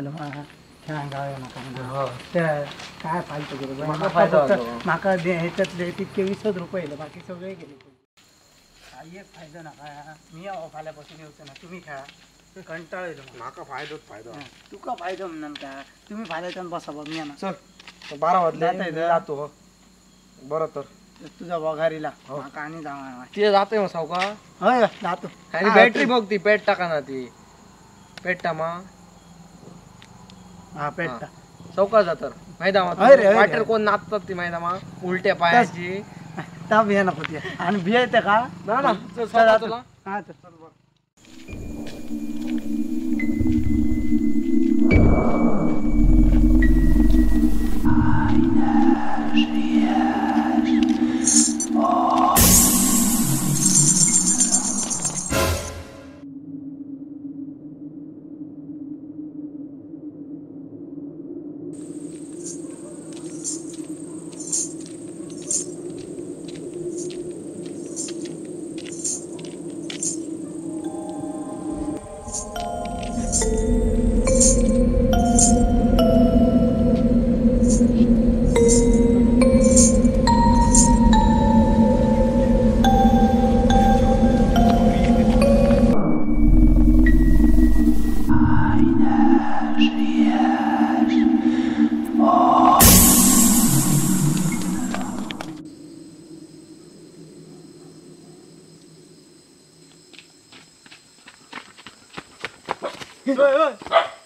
येयलो म्हाका खेळांक गावया नाका ते काय फालतू केलं म्हाका हेच्यातले तितके 20 रुपये येयले बाकी सगळे गेले. काही एक फायदो नाका. मी फाल्यापासून येवचो ना तुम्ही खेळा कंटाळ येयलो म्हाका. फायदोच फायदो तुका फायदो म्हणून काय तुम्ही फाल्याच्यान बसा बा मी येना. चल 12 वाजले जातो. बरं तर तुझा वघारीला म्हाका आनी जावं ते जातोय मग सावका. हय जातो. आणि बॅटरी बघ ती पेट्टा का ना ती पेट्टा मा. हा पेट्टा चौका जातर माहिती वाटर कोण नाचतात ती माहिती मा उलट्या पायाची ता बिया नको ती आणि बिया येते का ना ना चल. हा चल.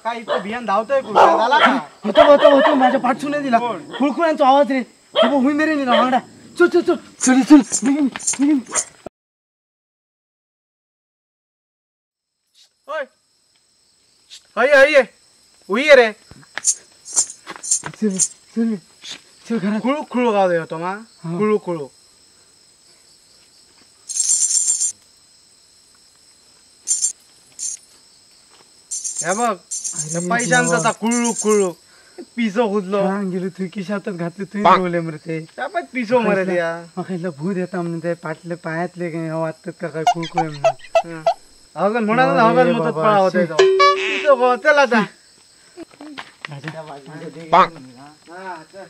काय इतकं भियान धावतोय होतो होतो होतो माझ्या पाठसून दिला खुळखुळ्यांचा आवाज रे हुई मेरे दिला वांगडा. चल चल चल चल चल. हय हय हुई रे चल चल चल घरात. खुळू खुळू गाव होतो मा खुळू खुळू. हे बघ पैशांचा कुळू कुळू पिसो खुदलो गेलो तुय खिशातच घातले तुय बोले मरे ते पिसो मरे त्या म्हाका भूत येता म्हणून ते पाटले पायातले वाटतात का काय कुळकुळे म्हणून अगन म्हणून अगन मुदत पळा होते तो पिसो गो. चल आता हा चल.